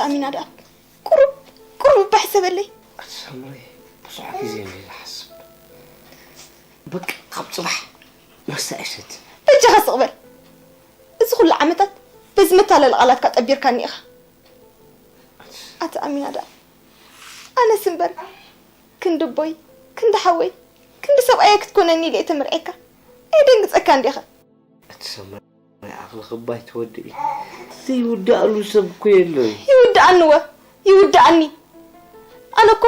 ኣሚናድኣብ፣ ቁሩብ ቁሩብ እባ ሕሰበለይ። ኣቲ ሳምሪ፣ ብዙሕ ግዜ እንድየ ዝሓስብ። በቃ ካብ ጽባሕ መስተ ኣይሰትን። በጃኻ ስቕ በል። እዚ ኩሉ ዓመታት በዚ መታለሊ ቃላትካ ጠቢርካኒ ኢኻ። ኣቲ ኣሚናድኣብ፣ ኣነስ እምበር ክንዲ ኣቦይ፣ ክንዲ ሓወይ፣ ክንዲ ሰብኣየ ክትኮነኒ ኢለ እየ ተመርዕየካ። ኣየደንግጸካን ዲኻ? ኣቲ ሳምሪ፣ ናይ ዓቕሊ ክባይ ትወድእ እዩ። ዘይውዳእሉ ሰብ እኮ የለን። ይውድኣኒ እወ፣ ይውድኣኒ። ኣነ እኮ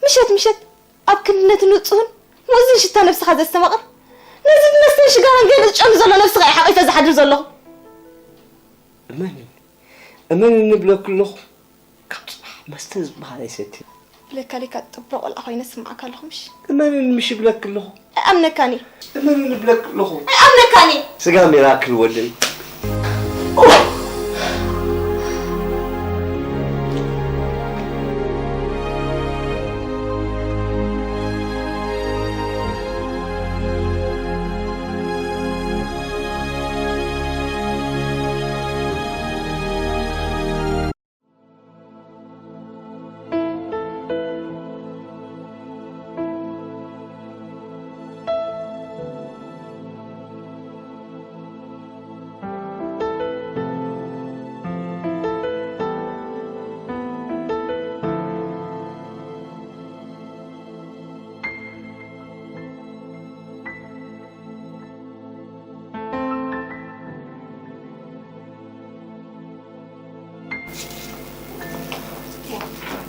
ምሸት ምሸት ኣብ ክንዲ ነቲ ንጹህን ምኡዝን ሽታ ነብስኻ ዘስተማቕር፣ ነዚ ብመስተን ሽጋራን ገለ ዝጨኑ ዘሎ ነብስኻ እየ ሓቒፈ ዝሓድር ዘለኹ። እመንኒ፣ እመንኒ እብለኪ ኣለኹ፣ ካብ ጽባሕ መስተ ዝበሃል ኣይሰትን። ብለካ ለካ ጥቡቕ ቆልዓ ኮይነ ስምዓካ ኣለኹ ምሽ? እመንኒ ምሽ እብለኪ ኣለኹ። ኣይኣምነካን እየ። እመንኒ እብለኪ ኣለኹ። ኣይኣምነካን እየ። ስጋ ሚራክል ወደይ።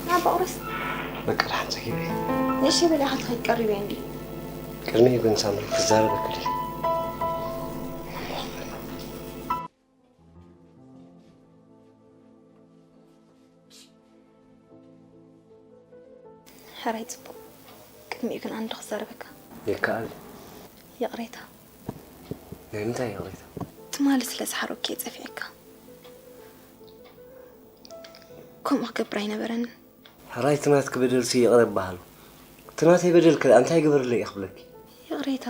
ናባ ቁርስ። በቃ፣ ደሓን ጸጊበ። ንእሽተይ በሊዕካ እንተ ከይትቀርብ እየ እንድዩ። ቅድሚኡ ግን ሳምሪ ክዛረበኪ ደልየ። ሕራይ ጽቡቕ። ቅድሚኡ ግን ኣንድ ክዛረበካ። ይከኣል። ይቕሬታ። ናይ ምንታይ ይቕሬታ? ትማሊ ስለ ዝሓረኩ እየ ጸፊዐካ። ከምኡ ክገብር ኣይነበረንን። ሕራይ፣ እቲ ናትኪ በደልሲ ይቕረ ይበሃል። እቲ ናተይ በደል ከ እንታይ ግበርለይ እየ ክብለኪ? ይቕሬታ።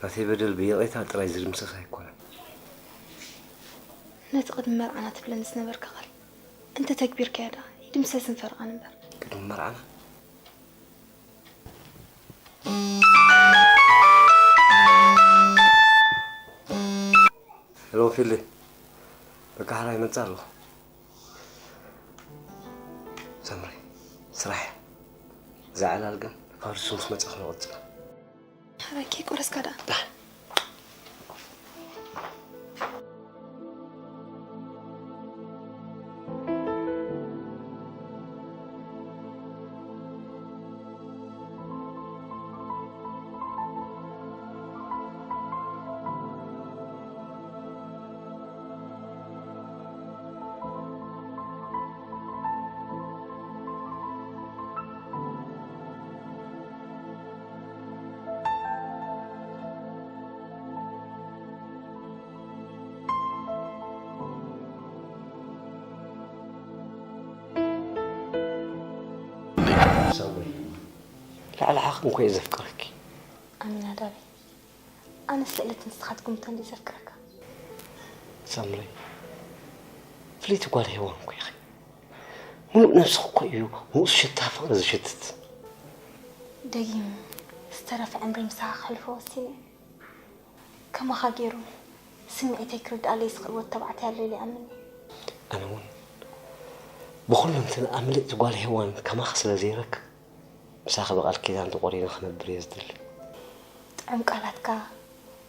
ናተይ በደል ብይቕሬታ ጥራይ ዝድምሰስ ኣይኮነን። ነቲ ቅድሚ መርዓና ትብለኒ ዝነበርካ ቃል እንተ ተግቢርካዮ ደኣ ይድምሰስን ፈረቓን እምበር። ቅድሚ መርዓና? ሄሎ ፊሊ፣ በቃ ሕራይ ይመጽእ ኣለኹ። ሳምሪ፣ ስራሕ እያ። እዛ ዕላል ግን ፋሪሱ ምስ መጸ ክንቕጽላ። ሕራይ ከይቆረስካ ደኣ። ሳምሪ፣ ልዕሊ ዓቕሚ እኮ እየ ዘፍቅረኪ። ኣሚናዳበይ፣ ኣነስ ልዕሊ እቲ ንስኻ ትግምቶ እንድየ ዘፍቅረካ። ሳምሪ፣ ፍልይቲ ጓል ሄዋን እኮ ኢኺ። ሙሉእ ነብስኺ እኮ እዩ ንኡስ ሽታ ፍቕሪ ዝሽትት። ደጊም ዝተረፈ ዕምሪ ምሳኻ ከሕልፎ ወሲነ። ከማኻ ገይሩ ስምዒተይ ክርድኣለይ ዝኽእል ወዲ ተባዕታይ ኣሎ ኢለ ይኣምን እየ። ኣነ እውን ብኹሉ እንተነኣ ምልእቲ ጓል ሄዋን ከማኺ ስለ ዘይረክብ፣ ምሳኺ ብቃል ኪዳን ተቖሪነ ክነብር እየ ዝደሊ። ጥዑም ቃላትካ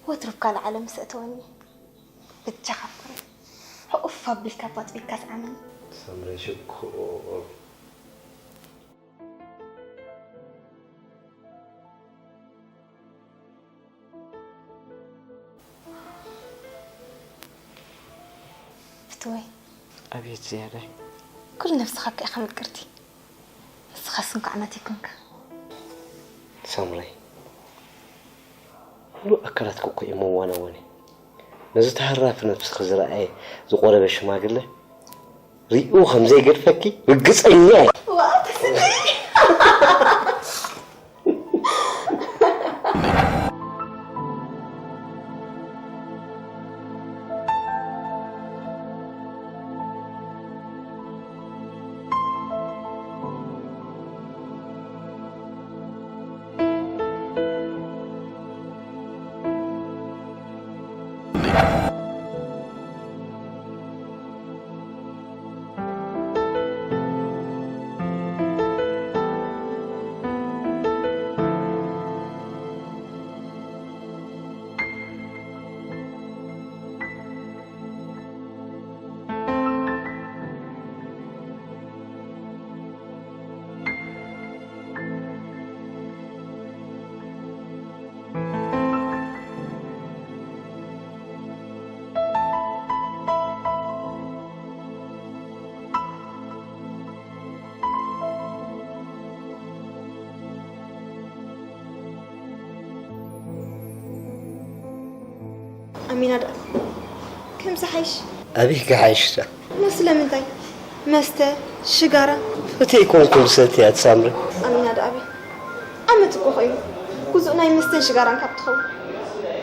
ወትሩ ኣብ ካልእ ዓለም ምስ ኣእተወኒ፣ በጃኻ ፍቕረይ፣ ሕቑፍ ኣቢልካ ኣባጥቢካ ስዓመኒ። ሳምሪ ሽኮር። ፍትወይ። ኣቤት ዝያዳይ። ኩሉ ነብስኻ እኮ ኢኻ ምቅርቲ። ንስኻስ እንኳዕ ናተይ ኮንካ። ሳምራይ፣ ሙሉእ ኣካላትኪ እኮ እዩ መዋናወኒ። ነዚ ተሃራፊ ነብስኺ ዝረኣየ ዝቆረበ ሽማግለ ሪኡ ከም ዘይገድፈኪ ርግጸኛ እየ። ዋው፣ ተስፍሽ። ኣሚናዳ፣ ከምዚ ሓይሽ? ኣበይ ክሓይሽ? እሞ ስለምንታይ? መስተ፣ ሽጋራ? ፈትየ ኣይኮንኩን ዝሰቲ ኣቲ ሳምሪ። ኣሚናዳ ኣቢ፣ ዓመት እኮ ኮይኑ፣ ግዙእ ናይ መስተን ሽጋራን ካብ ትኸውን።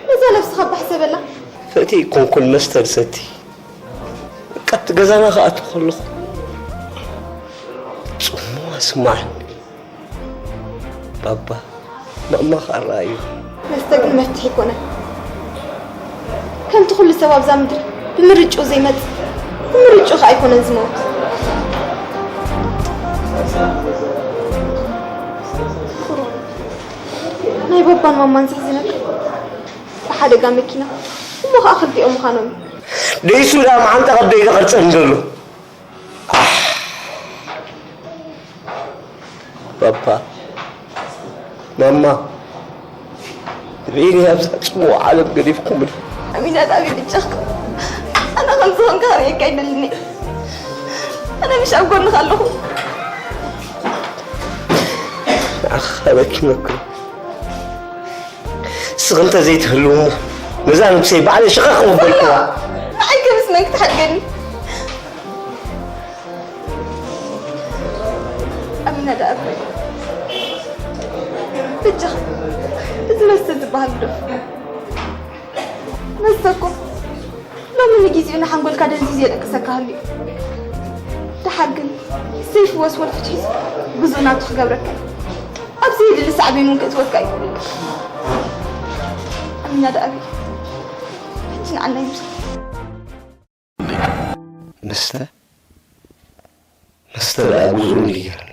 ነዛ ነብስኻ ባሕ ዘበላ። ፈትየ ኣይኮንኩን መስተ ዝሰቲ። በቃ፣ እቲ ገዛና ክኣቱ ከለኹ ጽምዋ ስማዓኒ። ባባ፣ ማማ ከኣ ረኣዩ። መስተ ግን መፍትሒ ኣይኮነን። ከምቲ ኩሉ ሰብ ኣብዛ ምድሪ ብምርጭኡ ዘይመጽእ፣ ብምርጭኡ ከኣ ኣይኮነን ዝመውት። ናይ ባባን ማማን ዘሕዝነካ፣ ብሓደጋ መኪና፣ እሞ ከኣ ክልቲኦም ምዃኖም እዩ። ደይሱ ደኣ መዓንጣ ካብ ደይ ተቐርጸኒ ዘሎ። ባባ፣ ማማ፣ ርእይኒ ኣብዛ ጽምዋ ዓለም ገዲፍኩምኒ። ኣሚናዳ ኣቢ፣ ብጃኻ ኣነ ከም ዝኾንካ ክርእየካ ኣይደልን እየ። ኣነ ምሽ ኣብ ጎንኻ ኣለኹ። ንዓኻ በኪ መክር። ንስኺ እንተ ዘይትህልው እሞ፣ ነዛ ነብሰይ ባዕለይ ሸኸኽ ምበልኩዋ። ንዓይ ከ ምስ መን ክትሓድገኒ? ኣሚናዳ ኣቢ፣ በጃኻ፣ እዚ መስተ ዝበሃል ግደፎ። መስተ እኮ ሎሚ ንጊዜኡ ንሓንጎልካ ደንዚዙ የደቅሰካ ሃልዩ። ደሓር ግን ሰይፊ ወስወል ፍትሒሱ ግዙእ ናቱ ክገብረካ እዩ። ኣብ ዘየድሊ ሳዕቤን እውን ከእትወካ እዩ። ኣሚናዳ ኣቢ፣ ሕጂ ንዓና ይምስል። መስተ? መስተ ደኣ ግዙእ እንድዩ ገይሩኒ።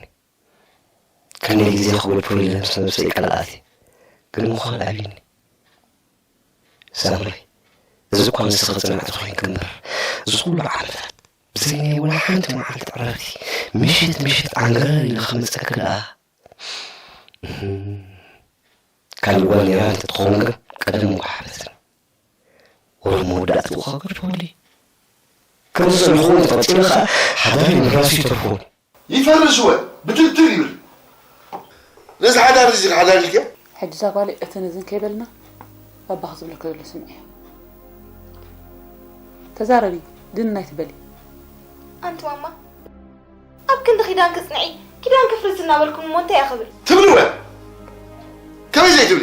ክንደይ ግዜ ክጎድፎ ኢለ ምስ ነብሰይ ቀላኣት እየ። ግን ምዃን ኣብዩኒ። ሳምሪ፣ እዚ እኳ ንስኺ ጽንዕቲ ኮይንኪ እምበር፣ እዚ ኩሉ ዓመታት ብዘይ ናይ ወላ ሓንቲ መዓልቲ ዕረፍቲ፣ ምሸት ምሸት ዓንገረር ኢለ ክመጸኪ ደኣ። እህም። ካልእ ጓል ነይራ እንተትኸውን ግን ቀደም ምጓሓፈትን። ወረ መወዳእትኡ ኸኣ ገድፈወለይ። ከም ዝጸንሕዎ እንተቐጺለ ኸኣ ሓዳረይ ምፍራሱ ይተርፎ። ይፈርስ ወ ብትንትን ይብል። ነዚ ሓዳር እዚ ሓዳር ኢልክዮ? ሕጂ እዛ ጓለይ እትን እዝን ከይበልና ባባኺ ዝብለኪ ዘሎ ስምዕዮ። ተዛረቢ፣ ድንን ኣይትበሊ። ኣንቲ ማማ፣ ኣብ ክንዲ ኪዳን ክጽንዒ፣ ኪዳን ክፍርስ እናበልኩም እሞ እንታይ እያ ክብል? ትብሊ ወ? ከመይ ዘይትብሊ?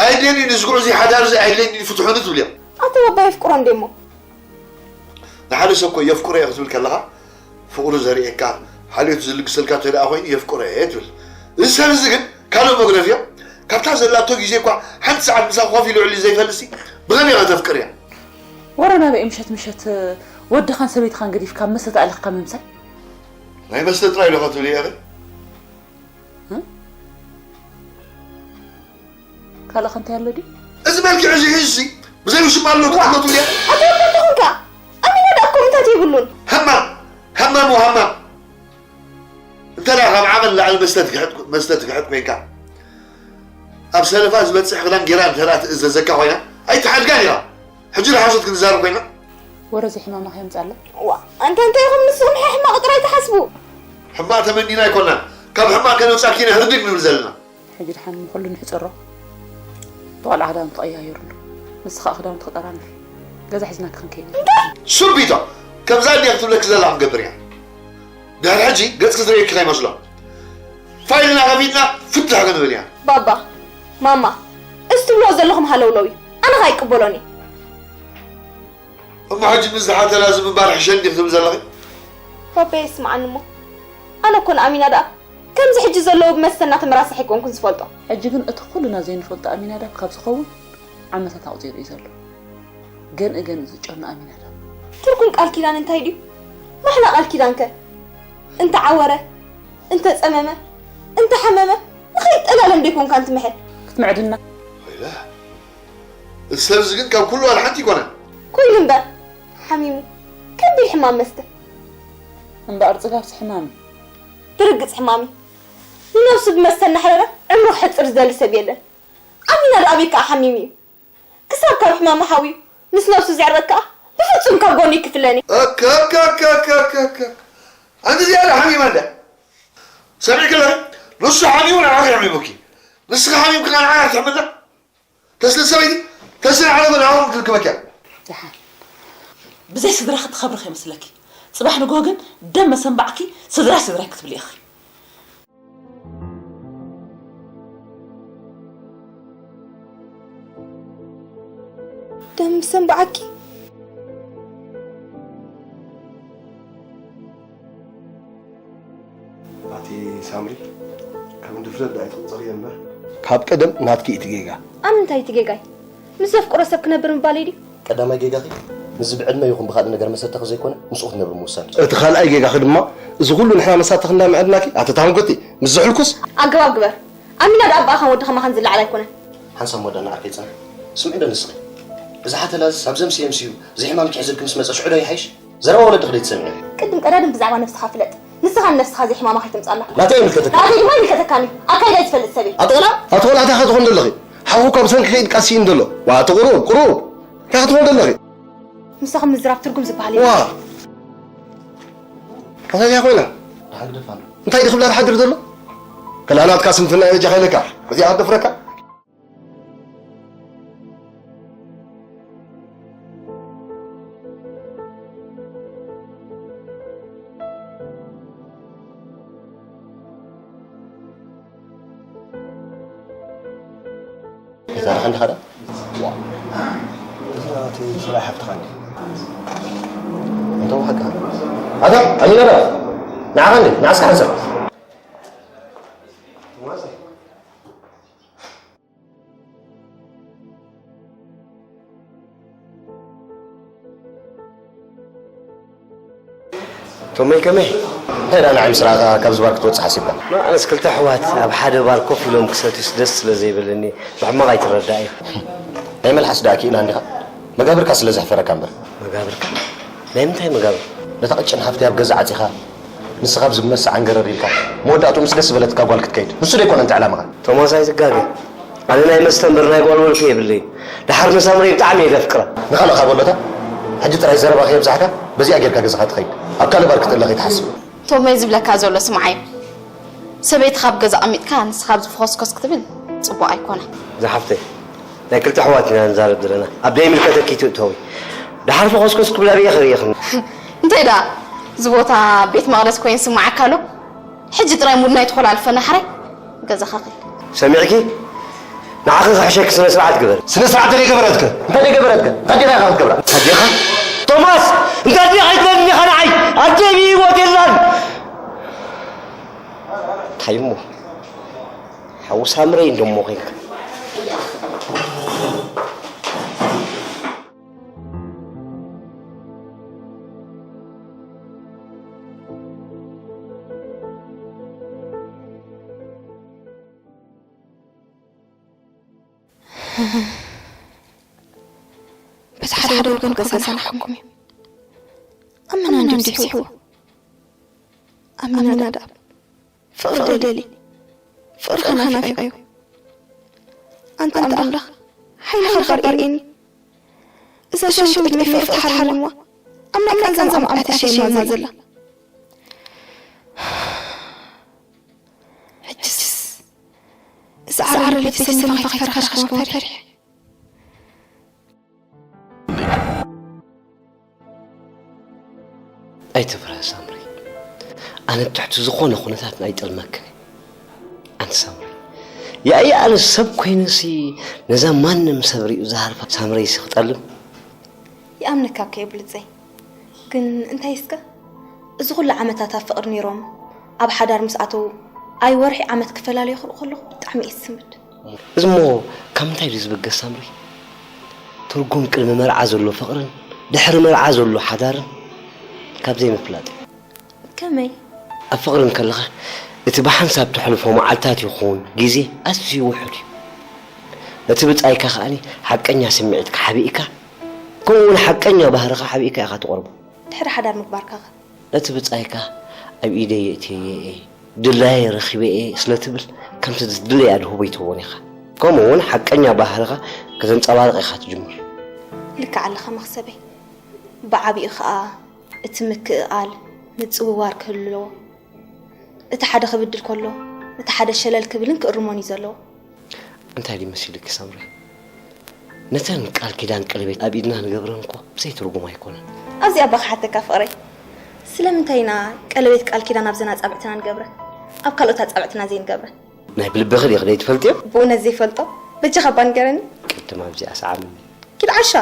ኣየድልየኒ ንዝግዑ እዚ ሓዳር እዚ ኣየድልየኒ ፍትሑኒ ትብልዮ? ኣቲ ባባ የፍቅሮ እንዴ እሞ? ንሓደ ሰብ እኮ የፍቅሮ እየ ክትብል ከለኻ ፍቕሩ ዘርእየካ፣ ሓልዮቱ ዝልግሰልካ እንተ ደኣ ኮይኑ የፍቅሮ እየ ትብል። እዚ ሰብ እዚ ግን ካልእ መግረፍ እዮ። ካብታ ዘላቶ ግዜ እኳ ሓንቲ ሰዓት ምሳኻ ኮፍ ኢሉ ውዒሉ ዘይፈልጥሲ ብኸመይ ኢኻ ተፍቅርያ? ወረ ናበይ ምሸት ምሸት ወድኻን ሰበይትኻን ገዲፍካ ኣብ መስተ ተኣሊኽካ ምምሳይ? ናይ መስተ ጥራይ ዶ ክትብሊ ኢኺ? እ? ካልእ ከ እንታይ ኣሎ ድዩ? እዚ መልክዕ እዚ ሒዝሲ ብዘይ ውሽማ ኣሎ ትብሎ ትብልያ? ኣታ ወዲ እንተኾንካ፣ ኣሚና ደኣ እኮ ምታት የብሉን። ሃማም፣ ሃማም ወሃማም። እንተ ደኣ ካብ ዓቐን ንላዕሊ መስተ ትግሕጥ፣ መስተ ትግሕጥ ኮይንካ፣ ኣብ ሰለፋ ዝበጽሕ ክዳን ጌራ እንተ ደኣ ትእዘዘካ ኮይና፣ ኣይትሓድጋን ኢኻ። ሕጂ ዶ ሓሶት ክንዛረብ ኮይና? ወረ እዚ ሕማማ ከየምጻለ። ዋ፣ ኣንታ እንታይ ኢኹም ንስኹም ሕማቕ ጥራይ ትሓስቡ? ሕማቕ ተመኒና ኣይኮናን። ካብ ሕማቕ ከነውጻኪ ኢና ህርድግ ንብል ዘለና። ሕጂ ድሓን ንኹሉ ንሕጽሮ። ብቆልዓ ክዳውንቲ ቀያይርሉ። ንስኻ ክዳውንቲ ክጠራንፊ። ገዛ ሒዝናኪ ክንከይድ። ሱቢቶ፣ ከምዛ እንዲያ ክትብለኪ ዘላ ክንገብር ኢና። ድሕሪ ሕጂ ገጽኪ ዝርእየኪ ከይመስሎ። ፋይልና ከፊትና ፍትሕ ክንብል ኢና። ባባ፣ ማማ፣ እዚ ትብልዎ ዘለኹም ሃለውለው እዩ። ኣነ ኸኣ ኣይቅበሎን እየ። እሞ ሕጂ ምስ ዝሓተላ እዚ ምንባር ሕሸኒ ዲኺ ትብሊ ዘለኺ? ባባየ ስምዓኒ እሞ። ኣነ እኮ ንኣሚና ደኣ ከምዚ ሕጂ ዘለዎ ብመስተ እናተመራስሐ ኣይኮንኩን ዝፈልጦ። ሕጂ ግን እቲ ኩልና ዘይንፈልጦ ኣሚናዳብ ካብ ዝኸውን ዓመታት ኣቑጺሩ እዩ ዘሎ። ገንኢ ገንኢ ዝጨኑ ኣሚናዳብ። ትርጉም ቃል ኪዳን እንታይ ድዩ? ማሕላ ቃል ኪዳንከ? እንተ ዓወረ፣ እንተ ጸመመ፣ እንተ ሓመመ፣ ንኸይጠላለም ዶ ኣይኮንካን ትምሕል? ክትምዕድና። ወይለ፣ እዚ ሰብ እዚ ግን ካብ ኩሉ ዋላ ሓንቲ ኣይኮነን። ኮይኑ እምበር፣ ሓሚሙ። ከቢድ ሕማም መስተ። እምበኣር ጽጋብሲ ሕማም እዩ። ብርግጽ ሕማም እዩ። ንነብሱ ብመስተ እናሕረረ ዕምሩ ክሕጽር ዝደሊ ሰብ የለን። ኣሚናዳብ ከኣ ሓሚሙ እዩ። ክሳብ ካብ ሕማሙ ሓውዩ ምስ ነብሱ ዘዕርቕ ከኣ ብፍጹም ካብ ጎኑ ኣይክፍለን እዩ። ኣካ፣ ኣካ፣ ኣካ፣ ኣካ፣ ኣካ፣ ኣካ። ኣንቲ እዚኣ ሓሚማ እንዳ። ሰሚዕኪ ኣለኺ? ንሱ ሓሚሙ ንዓኺ የሕሚሙኪ። ንስኺ ሓሚምኪ ንዓኺ ትሕምና? ተስሊ ሰበይቲ ከስር ዓለምን ዓቕሚ ክልክበኪያ። ደሓን። ብዘይ ስድራኺ ትኸብሪ ከይመስለኪ። ጽባሕ ንግሆ ግን ደም መሰንባዕኪ ስድራ ስድራይ ክትብሊ ኢኺ። ደም መሰንባዕኪ? ኣቲ ሳምሪ፣ ከም ድፍረት ዳኣ ኣይትቑጸርዮ እምበር፣ ካብ ቀደም ናትኪ እቲ ጌጋ። ኣብ ምንታይ እቲ ጌጋይ? ምስ ዘፍቅሮ ሰብ ክነብር ምባለይ ድዩ? ቀዳማይ ጌጋኺ ምስዚ ብዕድመ ይኹን ብኻልእ ነገር መሰተኺ ዘይኮነ ምስኡ ክትነብሪ ምውሳን እዩ። እቲ ካልኣይ ጌጋኺ ድማ እዚ ኩሉ ንሕና መሳተኺ እንዳምዐድናኪ ኣቲ ታንጎቲ ምስ ዝሕልኩስ ኣገባብ ግበር። ኣሚና ደኣ ብኣኻን ወዲ ኸማኻን ዝለዓል ኣይኮነን። ሓንሳብ መወዳእና ዓርከይ ጽናሕ። ስምዒ ዶ ንስኺ? እዚ ሓተላዝስ ኣብ ዘምስየ ኣምስዩ እዚ ሕማም ክሕዝልኪ ምስ መጸ ሽዑ ዶ ይሓይሽ? ዘረባ ወለዲ ክደይ ትሰምዒ። ቅድም ቀዳድም ብዛዕባ ነብስኻ ፍለጥ። ንስኻ ንነብስኻ ዘይሕማማ ከይተምጽኣላ። ናተይ ይምልከተካ። ናተይ ድማ ይምልከተካ እዩ። ኣካይዳ ዝፈልጥ ሰብ እየ። ኣተወላ ኣተወላ እንታይ ከትኾን ዘለኺ? ሓውካ ብሰንኪ ከይድ ቃሲ እዩ እንደሎ። ዋ እቲ ቁሩብ ቁሩብ እንታይ ከትኾን ዘለኺ? ምሳኹም ምዝራብ ትርጉም ዝበሃል ዋ የለን። እንታይ ኮይና? እንታይ ድኽብላ ትሓድር ዘሎ? ከላ ናትካ ስንፍና እየ በጃኻ ኢለካ። እዚኣ ከደፍረካ? ይዛረኻ እንዲኻ ዳ? እዛ እቲ ሰብኣይ ሓፍትኻ እንዲ። እንተ ወሓካ። ኣታ ኣሚና ዳ? ንዓኻ እንዲ? ንዓስካ ሓንሳብ። ቶመይ ከመይ? እንታይ ደኣ ንዓይ ምስ ረኣኻ ካብዚ ባር ክትወጽእ ሓሲብካ? ኣነስ ክልተ ኣሕዋት ኣብ ሓደ ባር ኮፍ ኢሎም ክሰትዩስ ደስ ስለ ዘይብለኒ ብሕማቕ ኣይትረዳእዮ። ናይ መልሓስ ደኣ ክኢላ እንዲኻ? መጋብርካ ስለ ዘሕፈረካ እምበር። መጋብርካ? ናይ ምንታይ መጋብር? ነታ ቅጭን ሓፍተይ ኣብ ገዛ ዓጺኻ ንስኻ ኣብዚ መሳዕ ዓንገረር ኢልካ መወዳእትኡ ምስ ደስ ዝበለትካ ጓል ክትከይድ። ንሱ ዶ ኣይኮነን እቲ ዕላማኻ? ቶማስ ኣይትጋገ። ኣነ ናይ መስተ እምበር ናይ ጓል ወልፊ የብለይን። ደሓር ንሳምረይ ብጣዕሚ እየ ዘፍቅራ። ንኻልእ ካብ ወሎታ ሕጂ ጥራይ ዘረባ ከየብዛሕካ በዚኣ ጌርካ ገዛኻ ትኸይድ። ኣብ ካልእ ባር ክትእለ ከይትሓስብ። ቶመይ ዝብለካ ዘሎ ስምዓዮ። ሰበይትኻ ኣብ ገዛ ኣቐሚጥካ ንስኻ ኣብዚ ፈኾስኮስ ክትብል ጽቡቕ ኣይኮነን። ዝሓፍተይ ናይ ክልተ ኣሕዋት ኢና ንዛረብ ዘለና ኣብ ደይምልከተኪ ትእተዊ። ደሓር ፈኾስኮስ ክብላ ርእየ ክርእየኽኒ። እንታይ ደኣ እዚ ቦታ ቤት መቕደስ ኮይኑ ይስምዓካ ኣሎ? ሕጂ ጥራይ ሙድና ኣይትኾላልፈና ሕራይ ገዛኻ ኺድ። ሰሚዕኪ? ንዓኺ ክሕሸኪ ስነ ስርዓት ግበሪ። ስነ ስርዓት ተደይ ገበረትከ? እንታይ ደይ ገበረትከ? እንታይ ዲኻ ኢኻ ክትገብራ? ኣዴኻ? ቶማስ! እንታይ ዲኻ ኣይትበልኒ ኢኻ ንዓይ? ኣደይ ብህይወት የላን! እንታይ እሞ? ሓው ሳምረይ እንደሞ ኾይንካ። በቲ ሓደ ወገን ክጸንሓኩም እዩ። ኣመና እንድዩ ስሒዎ። ኣመና ደኣ ፍቕሪ ደሊ። ፍቕርኻ ናፊቐዮ። ኣንታ ኣምላኽ ሓይልኻ እምበር ኣርእየኒ። እዛ ሸዊት ቅድሚ ፍቕሪ ተሓሪምዋ ኣብ ናይ ቃንዛ መቐመጢ ኣትያ ሸይማ ዘላ። ሕጅስ እዛ ዓረር ለቢሰ ሰኒፋ ከይትፈርኸሽ ከማን ፈሪሐ። ኣይትፍርሒ ሳምሪ፣ ኣነ ትሕቲ ዝኾነ ኩነታትን ኣይጠልመክን እየ። ኣንቲ ሳምሪ፣ ያእየ ኣነ ሰብ ኮይነሲ ነዛ ማንም ሰብ ሪኡ ዝሃርፋ ሳምረይሲ ክጠልም? ይኣምነካ እኮ እየ ብሉጸይ። ግን እንታይ እስከ እዚ ኩሉ ዓመታት ኣብ ፍቕሪ ነይሮም ኣብ ሓዳር ምስ ኣተው ኣይ ወርሒ ዓመት ክፈላለዩ ክርኢ ከለኹ ብጣዕሚ እየ ዝስምድ። እዚ እሞ ካብ ምንታይ ድዩ ዝብገስ ሳምሪ? ትርጉም ቅድሚ መርዓ ዘሎ ፍቕርን ድሕሪ መርዓ ዘሎ ሓዳርን ካብ ዘይምፍላጥ እዩ። ከመይ? ኣብ ፍቕሪ እንከለኻ እቲ ብሓንሳብ ተሕልፎ መዓልታት ይኹን ግዜ ኣዝዩ ውሑድ እዩ። ነቲ ብጻይካ ከኣ ሓቀኛ ስምዒትካ ሓቢእካ ከምኡ እውን ሓቀኛ ባህርኻ ሓቢእካ ኢኻ ትቐርቦ። ድሕሪ ሓዳር ምግባርካኸ? ነቲ ብጻይካ ኣብ ኢደይ የእትየዮ እየ፣ ድላየይ ረኺበ እየ ስለ ትብል፣ ከምቲ ዝድለያ ድሁቦ ኣይትህቦን ኢኻ። ከምኡ እውን ሓቀኛ ባህርኻ ከተንጸባርቕ ኢኻ ትጅምር። ልክዕ ኣለኻ መኽሰበይ። ብዓቢኡ ኸኣ እቲ ምክእኣል፣ ምጽውዋር ክህሉ ኣለዎ። እቲ ሓደ ክብድል ከሎ፣ እቲ ሓደ ሸለል ክብልን ክእርሞን እዩ ዘለዎ። እንታይ ድዩ መሲሉኪ ሳምሪ? ነተን ቃል ኪዳን ቀለቤት ኣብ ኢድና ንገብረን እኮ ብዘይ ትርጉም ኣይኮነን። ኣብዚ ኣባ ክሓተካ ፍቕረይ፣ ስለምንታይ ኢና ቀለቤት ቃል ኪዳን ኣብዘን ኣጻብዕትና ንገብረን፣ ኣብ ካልኦት ኣጻብዕትና ዘይንገብረን? ናይ ብልብኺ ዲኺ ዘይትፈልጥዮ? ብእውነት ዘይፈልጦ? በጃኻ እባ ንገረኒ። ቅድም ኣብዚኣ ሰዓምኒ። ኪድ ዓሻ።